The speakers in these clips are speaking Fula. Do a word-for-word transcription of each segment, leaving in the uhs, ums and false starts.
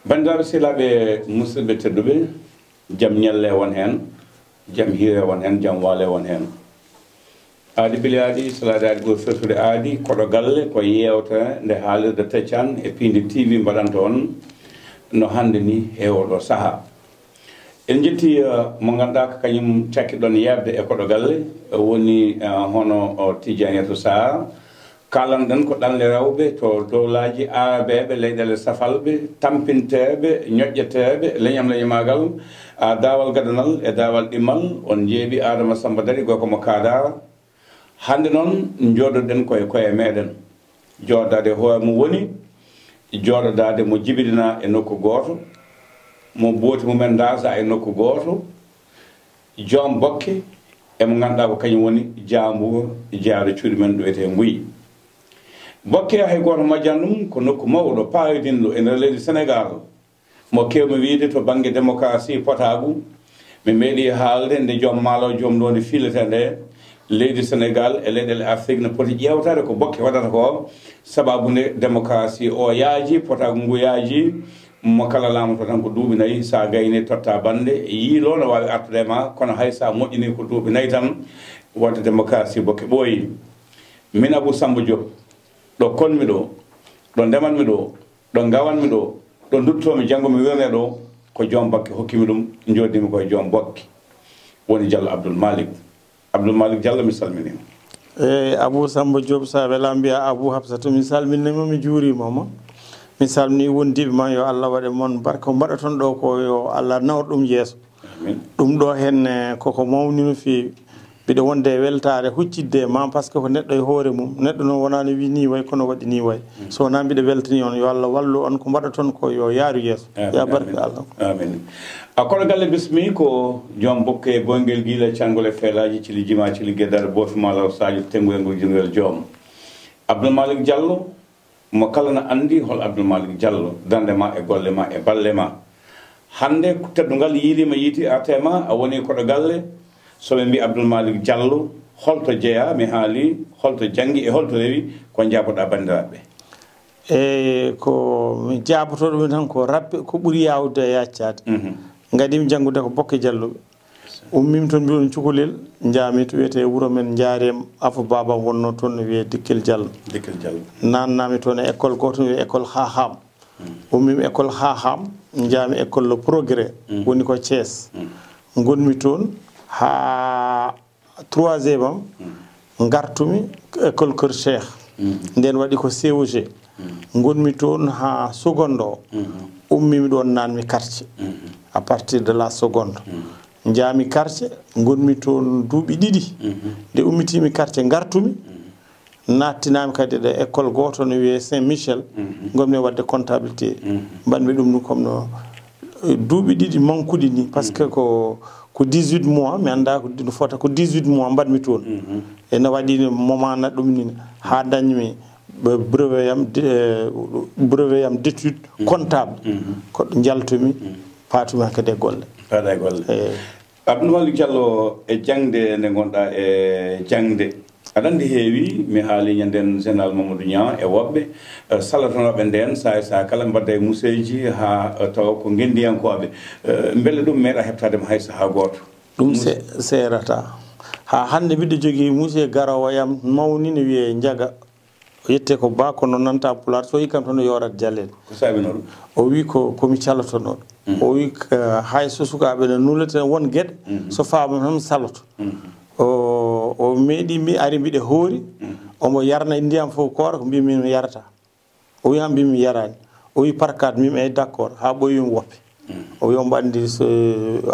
Banndiraaɓe sehilaaɓe, musidɓe tedduɓe, jam ñalle won heen, jam hiire won heen, jam waale won heen. Aadi pili aadi, salaade aadi, goo firtude aadi, koɗo galle, ko yeewtere nde haalirde Teccan e Piindi T V mbaɗanta on no hannde ni e oɗo sahaa. En njetti, eh, mo ngannduɗaa ko kañum cakkiɗon yeeɓde e koɗo galle, eh, woni, eh, hono o Tijjaniyatu Saar. Kaalanɗen ko ɗanle rewɓe to dowlaaji aarabeeɓe, leyɗeele safalɓe, tampinteeɓe, ñoƴƴeteeɓe, leñam leñamaagal, a, daawal gadanal e daawal ɗimmal. On njeeɓi Aadama Sammba Dari, gorko mo Kaadaara. Hannde noon, njooɗoɗen koye koye meeɗen. Jooɗodaade hoore mum woni jooɗodaade mo jibinanaa e nokku gooto, mo booti mumen ndaasa e nokku gooto, joom bokke, e mo ngannduɗaa ko kañum woni jaambuur jeyaaɗo cuuɗi men ɗo wiyetee Nguy. Bokke hay gooto majjan ɗum, ko nokku mawɗo, paaridinɗo e nder leydi Senegaal. Mo keewmi wiyde to bannge demokarasi potaagu, mi meeɗi haalde nde joom maalo joom ndondi fiilete nde, leydi Senegaal e leyɗeele Afrik no poti ƴeewtaade ko bokke waɗata ko, sababu nde demokarasi o yaaji, potaagu ngu yaaji, mo kala laamoto tan ko duuɓi nayi, so a gayni totta bannde, yiilo no waawi artude e ma, kono hay so a moƴƴini ko duuɓi nayi tan, wonde demokarasi bokke ɓooyi. Min Abou Samba Diop, ɗo konmi ɗo, ɗo ndemanmi ɗo, ɗo ngawanmi ɗo, ɗo duttoomi janngo mi wirne ɗo, ko joom bokke hokkimi ɗum, njooddimi koye joom bokke. Woni Diallo Abdoul Malick. Abdoul Malick Diallo, mi salminiima. E Abou Samba Diop, so a welaama mbiyaa Abou Hafsatu, mi salminiima, mi juuriima ma. Mi salminii wondiiɓe ma, yo Allah waɗ e mon barke. Ko mbaɗaton ɗo ko yo Allah nawor ɗum yeeso. Amin. Ɗum ɗo heen, eh, koko mawni no feewi. Mbiɗo wonde e weltaare huccidde e ma, par ce que ko neɗɗo e hoore mum. Neɗɗo noon wonaa no wi nii way, kono waɗi nii way. Mm. So wonaa mbiɗo weltanii on, yo Allah wallu on, ko mbaɗaton ko yo yaaru yeeso. Amin, ya barke amin. Allah. Amin. A kono galle bismi ko joom bokke boyngel giila canngol e feelaaji cili jima cili gedar boofi maalaw Sadio tengu e ngol jurngal joom. Abdoul Malick Diallo, mo kala na anndi hol Abdoul Malick Diallo, darnde ma e golle ma e balle ma. Hannde teddungal yiiliima yiiti artema, a woni koɗo galle. So ɓe mbi Abdoul Malick Diallo, holto jeyaa, mi haali, holto janngi e holto rewi, ko njaaboɗaa banndiraaɓe? Eyi, ko mi jaaboto ɗum tan ko rappe, ko ɓuri yaawde e yaccaade. Mhm. Ngadimi janngude ko bokke Diallo ɓe. Ummimi toon mbiɗon cukalel, njaami to wiyetee wuro men Njaareem, afo baaba wonnoo toon no wiyee Dikkel Diallo. Dikkel Diallo. Naatnami toon e école gooto no wiyee école Haham. Mm. Ummimi école Haham, njaami école Le Progrès, mm, woni ko Thiès. Mm. Ngonmi toon haa troisième am, mm, ngartumi école Kër Cheikh. Mm. Nden waɗi ko C O G. Mm. Ngonmi toon haa seconde o. Mm. Ummimi ɗoon, naatmi quartier. Mm. À partir de la seconde. Mm. Njaami quartier, ngonmi toon duuɓi ɗiɗi. Mm. Nde ummitiimi quartier, ngartumi. Mm. Naattinaami kadi ɗo école gooto no wiyee Saint Michel. Mm. Ngonmi waɗde comptabilité. Mm. Mbaɗmi ɗum ɗum comme no, eh, duuɓi ɗiɗi mankuɗi ni, par ce que, mm, ko, ko dix-huit mois, mi anndaa ko no fota, ko dix-huit mois mbaɗmi toon. Mm. Ene waɗi moment na ɗum ni, haa dañmi ɓe brevet yam de-, eh, brevet yam d'étude, mm, comptable. Mm. Ko ɗo njaltumi, mm, paatumi hakkadi e golle. Paada e golle. Eyi. Abdoul Malick Diallo, e jaŋde nde ngonɗaa e jaŋde, aɗa anndi heewi, mi haali ñanden Général Mamadou Niang e woɓɓe, eh, salotonooɓe ndeen, sahaa e sahaa kala mbadda e museeji haa, eh, tawa ko ngenndiyankooɓe. Eh, mbele ɗum meeɗa heɓtaade mo hay sahaa gooto? Ɗum se-, seerata. Haa hannde mbiɗo jogii musee garoowo yam mawni ne wiyee Njaga. O yettee ko Ba, kono nanta Pulaar, so o yii kam tan o yoorat jaleeɗe. Ko saabinoo ɗum? O wii ko, ko mi calotonooɗo. Mm. O wii, eh, hay so sukaaɓe ne nulata won geɗe, mm, so faama tan saloto. Mm. O, o meeɗi, mi ari mbiɗe hoori, mm, omo yarna ndiyam fof koora, ko mbiimi mi yarata. O wii han mbiimi mi yaraani. O wii par quatre, mbiimi eyi d'accord, haa ɓooyi mi woppi. Mm. O wii omo anndi so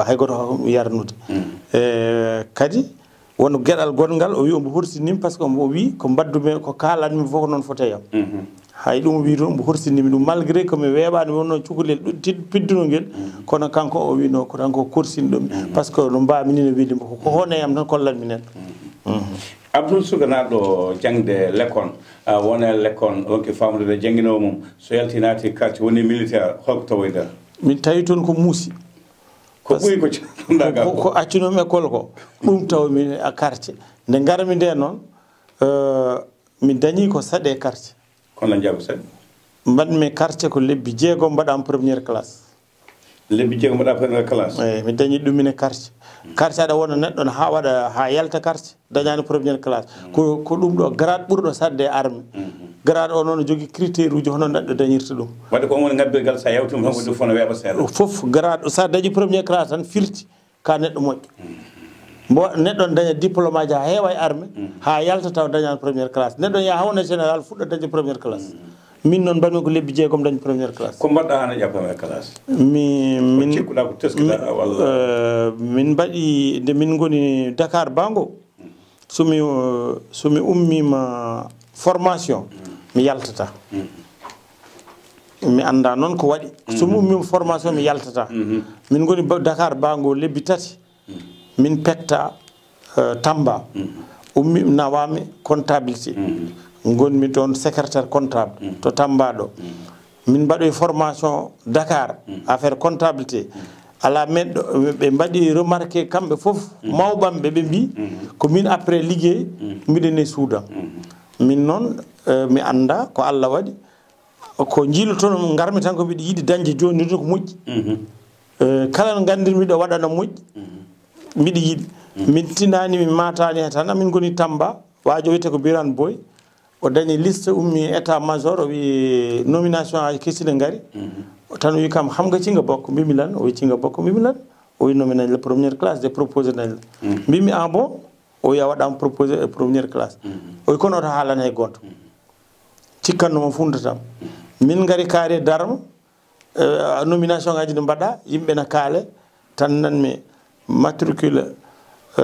hay gooto yarnude. Mm. Eh, kadi, won geɗal gonngal, o wii omo horsini mi, par ce que omo wii ko mbaddu mi, ko kaalanmi fof ko noon foti e yam. Mhm. Hay ɗum o wii ɗum, omo horsini mi ɗum, malgré que mi weeɓaani, mi wonnoo cukalel ɗu-, tid-, piddunongel, mhm, kono kanko o wiinoo ko tan ko korsinɗo mi, mhm, par ce que no mbaami ni no weli mbo, ko, ko hono e yam tan kollanmi neɗɗo. Mhm. Mhm. Abdoul, sukanaaɗo jaŋde lekkon, a, wona lekkon, on ke faamude jannginoowo mum, so yalti naati quartier woni militaire, holko tawoyta? Min tawi toon ko muusi. Ko ɓuri ko ca-, ko, ko accunoomi école ko, ɗum tawmi e quartier. Nde ngarmi nde noon, eh, Mi dañi ko saɗe quartier. Kono lan jaabu saɗe? Mbaɗmi quartier ko lebbi jeegom mbaɗaam première classe. Lebbi jeegom mbaɗa première classe? Eyi, mi dañi ɗum mine quartier. Quartier aɗa wona neɗɗo ne haa waɗa, haa yalta quartier, dañaani première classe. Ko, ko ɗum ɗo grade ɓurɗo saɗde e armée. Grade o noon jogii critère uji hono neɗɗo dañirta ɗum. Waɗde ko on woni ngabbirgal, so a yawtiima tan ko ɗum fof no weeɓa seeɗa. Fof grade, so a dañi première classe tan firti ka neɗɗo moƴƴo. Mbo neɗɗo ne daña diplôme aji haa heewa e armée, haa yalta taw dañaani première classe. Neɗɗo ne yaha haa wona général, fuɗɗa dañde première classe. Min noon mbaɗmi ko lebbi jeegom dañi première classe. Ko mbaɗɗa haa naƴa première classe? Mi, min, cikkuɗa ko teskiɗa walla? Euh, min mbaɗi, nde min ngoni Dakar Bango, so mi, euh, so mi ummiima formation, mi yaltata. Mi annda noon ko waɗi. So mi ummiima formation, mi yaltata. Min ngoni ba-, Dakar Bango lebbi tati. Min petta, euh, Tamba. Ummi, nawami comptabilité. Ngonmi toon secrétaire comptable to Tamba ɗo. Min mbaɗoyi formation Dakar, affaire comptabilité. Alaa meɗɗo, ɓe mbaɗi remarqué kamɓe fof, mawɓamɓe, ɓe mbi, ko min après liggey, miɗen e suudam. Min noon, euh, mi annda ko Allah waɗi. Ko njiiloton ngarmi tan ko mbiɗa yiɗi dañde jooni, jooni ko moƴƴi. Eh, kala no nganndirmi ɗo waɗana moƴƴi, mbiɗa yiɗi. Min tinaani, min maataani he tan, amin ngoni Tamba. Waajo wiyetee ko Birane Boy. O dañi liste, ummi état major, o wi nomination aji kesi ne ngari. Tan o wi kam, xam nga ci nga bokk? Mbimi lan? O wi ci nga bokk? Mbimi lan? O wi nomination la première classe de proposé nañ la. Mbimi, ah bon? O wi a waɗaama proposé e première classe. O wi kono oto haalan hay gooto. Cikkannoo mo funtatam. Min ngari kaari e darma, eh, nomination ngaji ne mbaɗa, yimɓe na kaale, tan nanmi matricule, eh,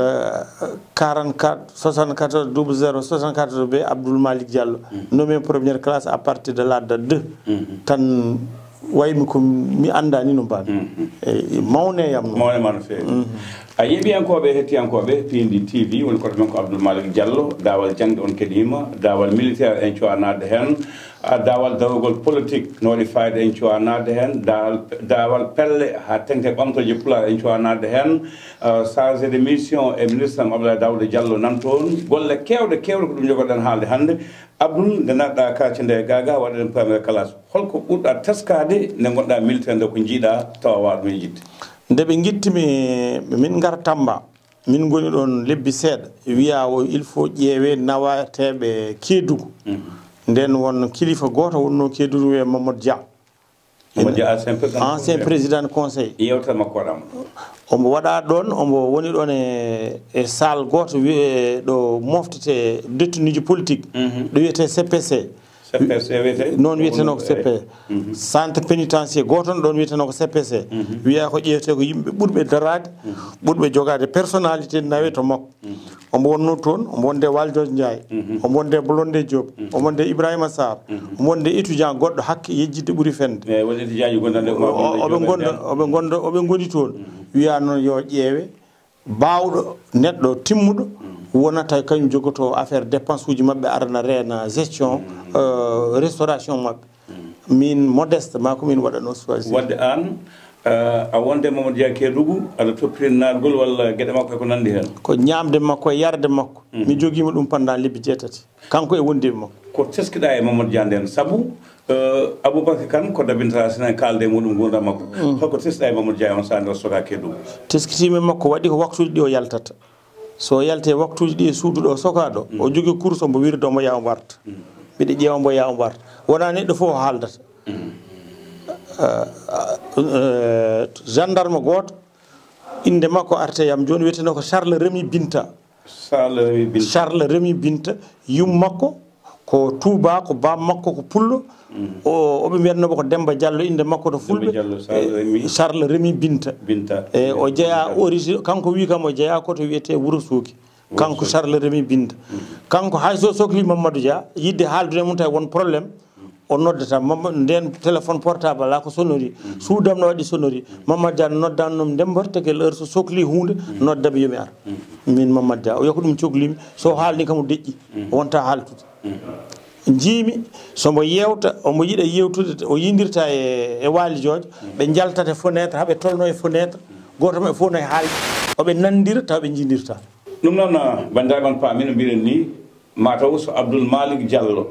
quarante-quatre soixante-quatorze double zéro soixante-quatorze B, Abdoul Malick Diallo, nommé première classe à partir de l'âge de deux. Tan waymi ko mi anndaani no mbaɗmi. Eh, mawne yam no. Mawne ma no feewi. A yeeɓiyankooɓe e hettiyankooɓe Piindi T V, woni koto men ko Abdoul Malick Diallo. Daawal jaŋde on keɗiima, daawal militaire en cuwaa naatde heen, a, daawal darogol politique no waɗi fayida en cuwaa naatde heen, daawal, daawal pelle haa teŋti e ɓamtooje Pulaar en cuwaa naatde heen, a, chargé de mission e ministre am Abdoulaye Daouda Diallo nan toon, golle keewɗe keewɗe ko ɗum njogoɗen haalde hannde. Abdoul, nde naatɗa quartier nde gaaga, waɗaɗen première classe. Holko ɓurɗa teskaade nde ngonɗa militaire nde, ko njiiɗa tawa waaɗa ɗum e yiɗde? Nde ɓe ngittimi min ngar Tamba, min ngoni ɗon lebbi seeɗa, wiya o il faut ƴeewe nawateeɓe Keedugu. Nden won kilifa gooto wonnoo Keedugu wiyee Mamadou Dia. Mamadou Dia, ancien président, ancien président conseil. Yewtere makko waɗaama. Omo waɗa ɗon, omo woni ɗon e, e salle gooto wiyee ɗo moftete détenuji politique. Ɗo wiyetee C P C. C P C wiyetee? Noon wiyetenoo ko C P C. Centre pénitentiaire gooto no ɗoon wiyetenoo ko C P C. Wiyaa ko ƴeewetee ko yimɓe ɓurɓe daraade, ɓurɓe jogaade personnalité, nawe to makko. Omo wonnoo toon, omo wonde Waljoojo Njaay, omo wonde Blondin Diop, omo wonde Ibrahima Sarr, omo wonde étudiant goɗɗo hakke yejjitde ɓuri fende. Eeyi, won étudiant ji gonɗo nder O-, oɓe ngonda, oɓe ngonda, oɓe ngoni toon. Wiyaa noon yo ƴeewe baawɗo, neɗɗo timmuɗo, wonata kañum jogotoo affaire dépense uji maɓɓe, arana reena gestion, euh, restauration maɓɓe. Min modeste, maa ko min waɗanoo choisir. Wadde aan, euh, a wonde Mamadou Dia Keedugu, aɗa toppitini naatgol walla geɗe makko e ko nanndi heen? Ko ñaamde makko e yarde makko. Mi jogiima ɗum pendant lebbi jeetati. Kanko e wondiiɓe makko. Ko teskiɗaa e Mamadou Dia ndeen? Sabu, euh, Aboubacry Kane ko dabinta, sina kaalde e muɗum nguurndam makko. Holko teskiɗaa e Mamadou Dia e on sahaa nde o sokaa Keedugu? Teskitiimi e makko, waɗi ko waktuuji ɗi o yaltata. So o yalti e waktuuji ɗi e suudu ɗo o sokaa ɗo, o jogii kurus, omo wirda, omo yaha omo warta. Mbiɗa ƴeewa mbo yaha omo warta. Wonaa neɗɗo fof o haaldata. Euh, euh, gendarme gooto, innde makko arta e am jooni, wiyetenoo ko Charles Rémy Binta. Charles Rémy Binta. Charles Rémy Binta, yum makko ko Touba, ko baam makko ko Pullo. O, oɓe mbiyatnoo mo ko Demba Diallo, innde makko to Fulɓe. Demba Diallo, Charles Rémy. Charles Rémy Binta. Binta. E, o jeyaa origine, kanko wii kam o jeyaa ko to wiyetee Wuro Soogi. Kanko Charles Rémy Binta. Kanko hay so soklii Mamadou Dia, yiɗde haaldude e mum tawi won problème, o noddata. Mama-, ndeen téléphone portable alaa, ko sonnerie. Suudam no waɗi sonnerie. Mamadou Dia noddan ɗum ndembortekel heure so soklii huunde, nodda mi yo mi ar. Min Mamadou Dia. O wiya ko ɗum cokliimi. So haalni kam o deƴƴi. O wonta haaltude. Njiimi, so mbo yeewta, omo yiɗa yeewtude, o yindirta e, e Waali Joojo, ɓe njaltata e fenêtre, haa ɓe tolnoo e fenêtre, gooto maɓɓe fof no e haalde, oɓe nanndira tawa ɓe njiindirta. Ɗum noon, banndiraaɓe, on paami no mbiɗen nii, Mataw so Abdoul Malick Diallo,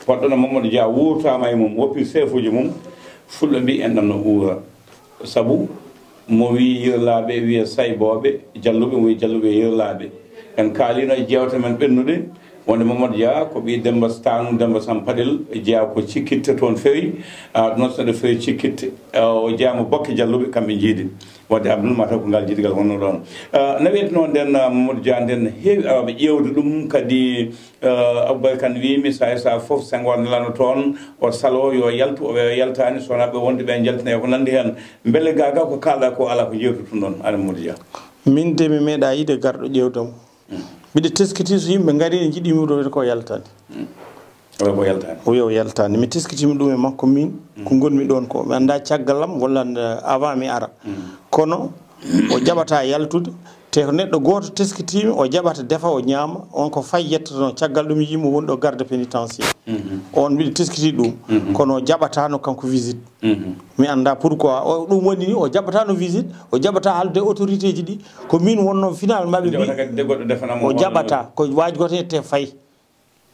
poɗɗono Mamadou Dia, wuurtaama e mum, woppi seefuuji mum, Fulɓe mbi en ɗam no uura. Sabu mo wii yirlaaɓe, wiya saybooɓe, jalluɓe, mo wii jalluɓe e yirlaaɓe. En kaalino e jeewte men ɓennuɗe, wonde Mamadou Dia ko ɓii Demba Taaŋ, Demba Sampaɗel, jeyaa ko Cikkitte toon fewi, a, ɗum noon so neɗɗo fewi Cikkitte, a, o jeyaa mo Bokke Jalluɓe, kamɓe njiidi. Wadde Abdoul, mataw ko ngal jidigal wonno ɗoon. A, no wiyetnoo nden, a, Mamadou Dia, nden heewi arooɓe ƴeewde ɗum, kadi, a, Aboubacar Kane wiimi, saa e saa fof, Senghor nelano toon, o saloo, yo yaltu, o wiya o yaltaani, so wonaa ɓe wonde ɓe njaltina, e ko nanndi heen. Mbele gaa gaa ko kaalɗaa ko alaa ko njeewtu tun ɗoon, aan Mamadou Dia? Min de mi meeɗaa yiide garɗo ƴeewde mo. Mm. Mbiɗa teskiti so yimɓe ngarii ne njiɗi mi ɗo ko yaltaani. Mm. Oya ko yaltaani. O wiya o yaltaani. Mi teskitiima ɗum e makko miin, ko ngonmi ɗoon ko. Mi anndaa caggal am walla nde avant mi ara. Mm. Kono o jaɓataa yaltude, te ko neɗɗo gooto teskitiimi, o jaɓata, defa, o ñaama. On ko fay yettotonoo. Caggal ɗum yiimo woni ɗo garde pénitentiaire. Mhm. On mbiɗa teskitii ɗum. Mhm. Kono o jaɓataano kanko visite. Mhm. Mi anndaa pourquoi. O, ɗum woni ni o jaɓataano visite, o jaɓataa haalde autorité ji ɗi. Ko miin wonnoo finalement ɓe mbi Jaɓata kadi de goɗɗo defana mo o on jaɓataa. Ko waaj gooto yette fay.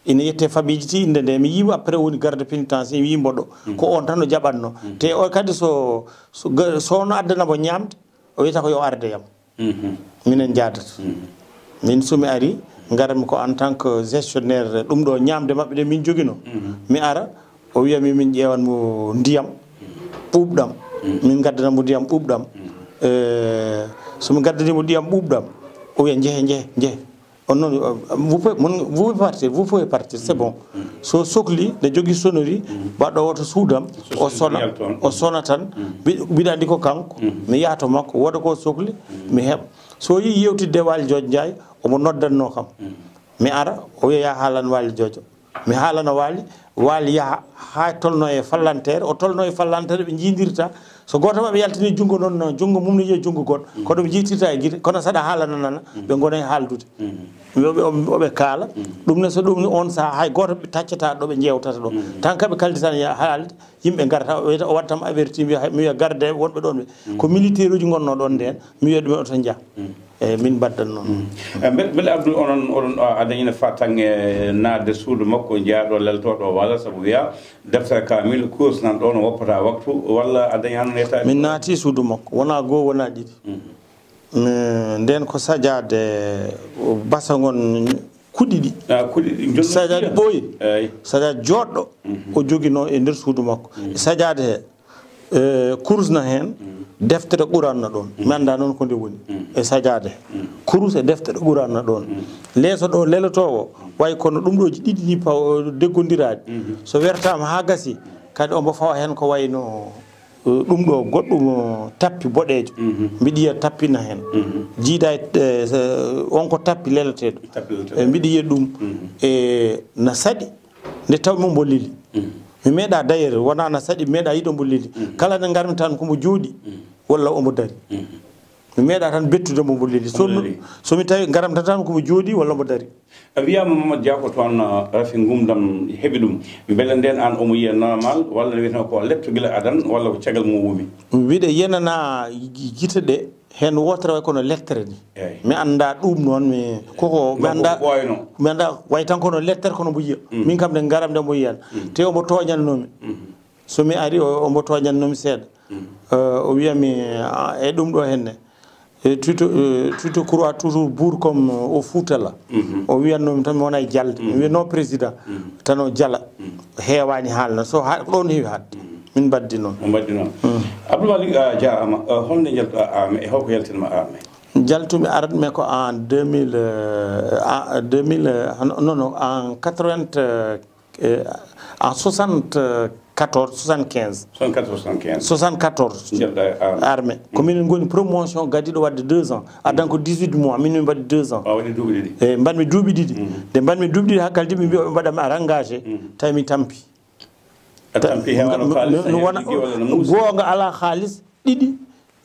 Ina yette Fabiji ti innde nde. Mi yiimo après woni garde pénitentiaire, mi yii mboɗo. Mm. Ko on tan o jaɓatno. Mm. Te o kadi so, so ga-, so on addana mo ñaamde, o wiyata ko yo arde yam. Mhm. Minen njaadata. Mm. Min so mi ari, ngaratmi ko en tant que gestionnaire ɗum ɗo ñaamde maɓɓe nde min jogino. Mhm. Mi ara, o wiya mi min ƴeewan mo ndiyam ɓuuɓɗam. Mm. Min ngaddana mo ndiyam ɓuuɓɗam. Mm. Eh, so mi ngaddani mo ndiyam ɓuuɓɗam, o wiya njehe, njehe, njehe. On noon, euh, vous pouvez, mon, vous pouvez partir, vous pouvez partir, c'est bon. Mm. So sokli, ne jogii sonnerie, mm, baɗɗo woto suudam, so o sona, signal toon, o sona tan, mm, mbi-, mbiɗa anndi ko kanko, mm, mi yaha to makko, wooda ko sokli, mm, mi heɓa. So yii yewtidde Waali Joojo Njaay, omo noddatnoo kam. Mm. Mi ara, o wiya, "Yaa haalan Waali Joojo." Mi haalana Waali, Waali yaha haa tolnoo e fallanteere, o tolnoo e fallanteere, ɓe njiidirta. So gooto maɓɓe yaltini junngo noon, junngo mum ne yiya junngo goɗɗo. Mm. Ko ɗum njiitirta e gite, kono saɗa haalana nana, mm, ɓe ngona e haaldude. Mm. Yo ɓe, o, o ɓe kaala. Mm. Ɗum ne, so ɗum ne, on sahaa hay gooto ɓe taccataa ɗo ɓe njeewtata ɗo. Mm. Tan ka ɓe kalditani ya-, haalde, yimɓe ngarata, o wiyata, o waɗta mi averti, mi wiya, mi wiya garde wonɓe ɗoon ɓe. Mm. Ko militaire uji ngonnoo ɗoon ndeen, mi wiya ɗumen oto njah. Mm. Eeyi, min mbaddan noon. Mm. Eh, mbele, mbele Abdou, onon, oɗon, a, a dañi nafa tan e naatde suudu makko, njaha ɗo, lelto ɗo, walla sabu wiya deftere kaamil, kurus nan ɗo, no woppata waktu, walla a dañi hano nettaade? Min naati suudu makko, wonaa goo, wonaa ɗiɗi. Mm. Mi, ndeen ko sajaade basa ngon kuɗi ɗi. Ah, kuɗi ɗi, jonno sajaade fiya. Ɓooyi. Eeyi. Sajaade jooɗɗo, mhm, o joginoo e nder suudu makko. Mm. Sajaade he, eh, kurus na heen, mm, deftere Quraan na ɗoon. Mm. Mi anndaa noon ko nde woni. Mm. E sajaade he. Mm. Kurus e deftere Quraan na ɗoon. Mm. Leeso ɗo lelotoowo, way kono ɗum ɗo ɗiɗi ni paw-, deggondiraaɗi. Mhm. So wertaama haa gasi, kadi omo fawa heen ko wayno, eh, ɗum ɗo goɗɗum, eh, tappi boɗeejo. Mhm. Mbiɗa yiya tappi na heen. Mhm. Jiidaa e, eh, on ko tappi leleteeɗo. Tappi leleteeɗo. Eh, mbiɗa yiya ɗum. Mhm. E na saɗi. Nde tawmi omo leli. Mm. Mi meeɗaa, d'ailleurs, wonaa na saɗi, mi meeɗaa yiide omo leli. Mm. Kala nde ngarmi tan ko mo jooɗi, mm, walla omo dari. Mm. Mi meeɗaa tan bettude mo omo leli. So, omo leli. So mi tawi ngaram tan, tan ko mo jooɗi walla omo dari. A wiyaama Mamadou Dia ko toon, uh, rafi ngumdam heɓi ɗum. Mbele ndeen aan omo yiya normal, walla no wiyetee ko letto gila adan, walla ko caggal mum wumi? Mi wiɗa yenana gi-, gite ɗe. Heen wootere way kono lettere ni. Eey. Mi anndaa ɗum noon, mi, koko, mi anndaa, ko ɓooyno. Mi anndaa, way tan kono lettere kono mbo yiya. Mm. Min kam nde ngaram nde mbo yiyan. Mm. Te omo tooñannoo mi. Mm. So mi ari, o, omo tooñannoo mi seeɗa. Mm. Eh, o wiya mi, ah, e ɗum ɗo henne. Eh, tu te, eh, tu te crois toujours bourg comme, euh, au Fouta là. Mhm. O wiyannoo mi tan mi wona e jalde. Mm. Mi wiya, "Non, président." Mm. Tan o jala. Mm. Heewaani haalna. So ha-, ko ɗoon heewi haalde. Mm. Min mbaddi noon. Min mbaddi noon. Mm. Abdoul Malick, a jaaraama. Eh, holno njaltu-ɗaa armée e holko yaltinma armée? Njaltumi armée ko en deux mille, euh, en deux mille, euh, non, non, en quatre-vingts, euh, eh, en soixante-quatorze, soixante-quinze. Soixante-quatorze, soixante-quinze. Soixante-quatorze. Njaltu-ɗaa e armée. Armée. Ko minen ngoni promotion gadiiɗo waɗde deux ans. Adan ko dix-huit mois, min min mbaɗi deux ans. A waɗi duuɓi ɗiɗi. Eh, mbaɗmi duuɓi ɗiɗi. Mm. Nde mbaɗmi duuɓi ɗiɗi, haa kaldi ɓe mbi ɓe mbaɗa mi a engagé. Mm. Tawi mi tampi. A tampi, heewaano kaalis, no, no wona, goonga alaa kaalis, ɗiɗi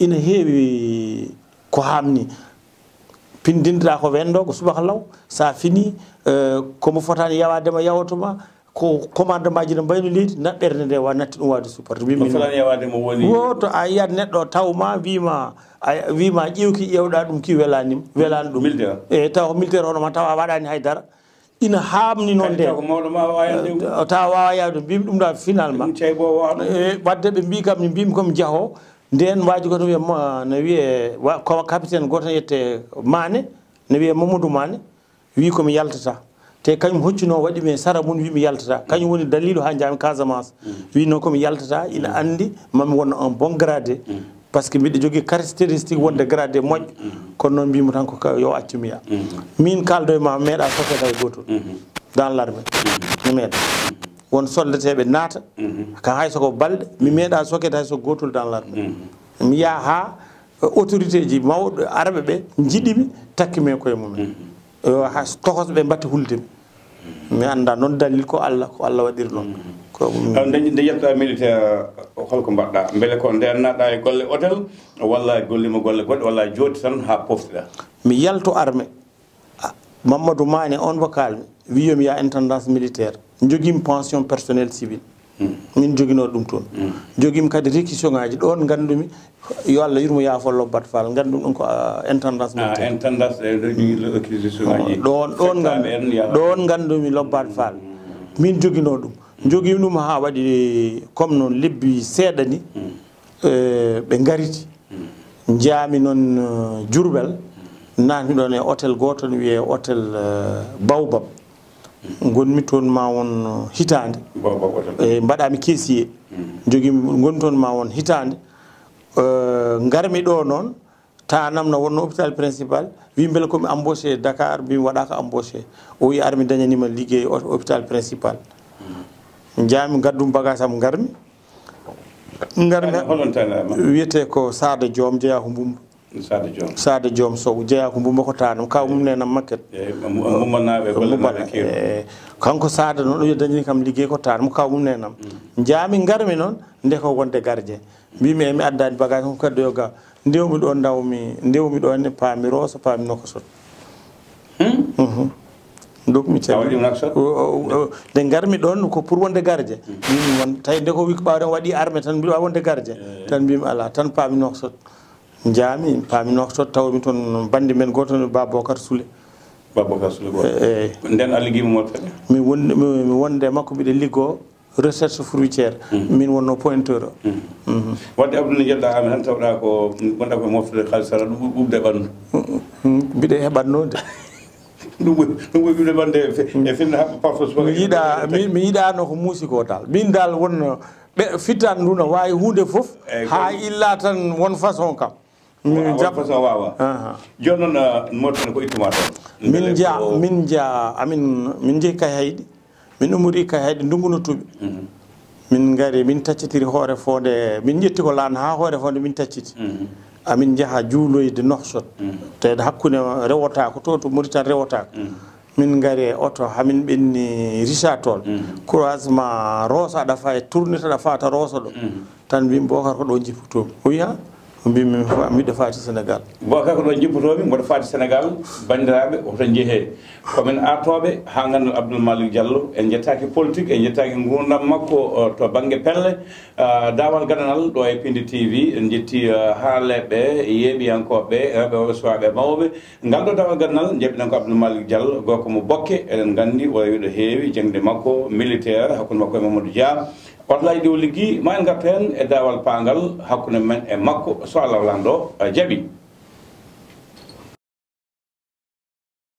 ina heewi ko haamni. Pinndinɗaa ko wendo, ko subaka law. So a fini, eh, ko mo fotaani yawaade ma, yawoto ma. Ko commandement ji no mbayno leydi, na ɓernde nde wa natti ɗum waawde supporté. Ko fotaani yawaade mo woni. Woto a yiyat neɗɗo taw ma, wii ma, a, wii ma ƴeew ki ƴeewɗaa ɗum ki welaani, welaani ɗum. Militaire. E taw ko militaire hono ma taw a waɗaani hay dara. ina haamni noon nde. Taw ko mawɗo ma waawi yaade ɗum. Eh, taw waawa yaade ɗum. Mbimi ɗum ɗa finalement. Ɗum cey bo waano. Eh, wadde ɓe mbi kam, mbimi komi jaho. Nden waaji goto wiya ma, no wiye, wa-, ko capitaine goto yette Mané, no wiye Mamadou Mané, wi komi yaltata. Te kañum hoccuno waɗi mi sara mun wi mi yaltata. Kañum woni dalilu ha jaami Casamance. Wi noon komi yaltata, ina andi mami won un bon gradé. Parce que mbiɗo jogii caractéristique wonde gradé moƴƴo. Kono noon mbimi tan ko ka-, yo accu mi ya. Min kaldo e ma, meeɗa sokeede hay gotol. Dans l'armée. Mi meeɗa. Won soldateeɓe naata, ka hay soko balɗe, mi meeɗa sokeede hay soko gotol dans l'armée. Mi yaha ha, eh, autorité ji mawɗo arɓe ɓe njiɗi mi, takki mi e koye mumen. Yo ha tokos ɓe mbatta hulde mi. Mi annda noon dalil ko Allah, ko Allah waɗiri noon. Ko ɗum. Aw, nde, nde yetta militaire, holko mbaɗɗa? Mbele ko nden naɗa e golle hôtel, walla gollima golle goɗɗe, walla a jooti tan ha poftiɗa? Mi yalto armée. Ah, Mamadou Mané, on vocal mi, wi yo mi yaha intendance militaire. Jogimi pension personnel civil. Min jogino ɗum toon. Jogimi kadi réquisition ngaji ɗon ngandumi, yo Allah yurmo yaafo Lobbat Fall, ngandum ɗum ko, ah, intendance militaire. Intendance, eh, ɗo jogii réquisition ngaji. Ɗon, ɗon ngandumi Lobbat Fall. Min jogino ɗum. Jogimi ɗum ha waɗi comme noon lebbi seeɗa ni. Eh, ɓe ngariti. Njaami noon, eh, Jurbel, naatmi ɗoon e hôtel gooto, no wiyee hôtel, eh, Baobab. Ngonmi toon ma won, eh, hitaande. Baobab hôtel. E mbaɗaami caissier. Njogiimi, ngonmi toon ma won hitaande. Eh, ngarmi ɗo noon, taanam no wonno hôpital principal, wi mbele ko mi embauché Dakar, mbimi waɗaaka embauché. O wi ar mi dañanima liggey o-, hôpital principal. Njaami, ngaddumi bagage am, ngarmi. Ngarmi. Taanam, holon taanama? Wiyetee ko Saada Joom, jeyaa ko Mbumba. Saada Joom. Saada Joom Sow, jeyaa ko Mbumba, ko taanam. Kaw mum nenam makket. Eh, Mu-, Mumba naaɓe, golle Mumba, naaɓe keeru. Eh, kanko Saada noon, o dañani kam liggey ko taanam, kaw mum nenam. Njaami, ngarmi noon, nde ko wonde gardien. Mbimi, e mi addaani bagage, ko kaddoyo ga. Ndewmi ɗo, ndawmi, ndewmi ɗo ne, paami Rooso, paami Nokosot. Hmm? Mhm. Ndokmi. A waɗi Nouakchott? O, o, o, nde ngarmi ɗon ko pour wonde gardien. Min won, tawi nde ko wi ko ɓawɗen waɗi armée tan, mbiɗo wawi wonde gardien. Eh. Tan mbimi ala, tan paami Nouakchott. Njaami, paami Nouakchott, tawmi toon bandi men gooto, Babocar Soulé. Babocar Soulé gooto. Eh, eh. Nden a liggiima Mauritanie? Mi won-, mi, mi wonde makko, mbiɗo liggoo recherche fruitière. Min wonno pointeur o. Mhm. Wadde Abdou, ne njeɗɗa amen tan, tawɗa ko gonɗa ko moftude xaalis tan, ɗum ɓuuɓde ɓanndu. Mhm. Mbiɗa heɓatnoo de. Ɗum ɓuri, ɗum ɓuri ɓiɓɓe ɓannde e fi-, e finna haɓɓa parfos. Mi yiɗa, mi, mi yiɗano ko muusi ko dal. Min dal wonno ɓe fitan ndu no waawi huunde fof, haa illa tan won façon kam. Min jam. Façon waawa. Aha. Jooni noon, ah, Mauritanie ko ittuma toon? Min nja-, min nja-, amin, min njehi Kayhayɗi. Min ummori Kayhayɗi ndunngu no tuuɓi. Mhm. Min ngari, min taccitiri Hoore Fonde, min ƴetti ko laan haa Hoore Fonde min tacciti. Mhm. Amin njaha juuloyde Nouakchott. Mhm. Tawi hakkunde rewotaako, to, to Mauritanie rewotaako. Mhm. Min ngari e oto, haa min ɓenni Richard Toll. Mhm. Croisement Rooso, aɗa faa e tournée, aɗa faata Rooso ɗo. Mhm. Tan mbimi, Bocar, ko ɗo njippotoomi. O wiya, mbimi, mi fa-, miɗo faati Sénégal. Bocar, ko ɗo njippotoomi, mboɗo faati Sénégal. Banndiraaɓe, hoto njehee. Ko min artooɓe haa nganndal Abdoul Malick Diallo. En njettaaki politique, en njettaaki nguurndam makko, o, to bannge pelle. Ah, Daawal Gadanal ɗo e Pindi T V, en njetti, ah, haalleeɓe, yeeɓiyankooɓe, rewɓe, worɓe, suwaaɓe, mawɓe. Ngal ɗo Daawal Gadanal, njeɓɓiɗen ko Abdoul Malick Diallo, gorko mo Bokke, eɗen nganndi o wiɗo heewi jaŋde makko, militaire, hakkunde makko e Mamadou Dia. Otolaaji ɗi o liggii, ma en ngartu heen e daawal paangal hakkunde men e makko, so Allah lanɗo, ah, jaɓi.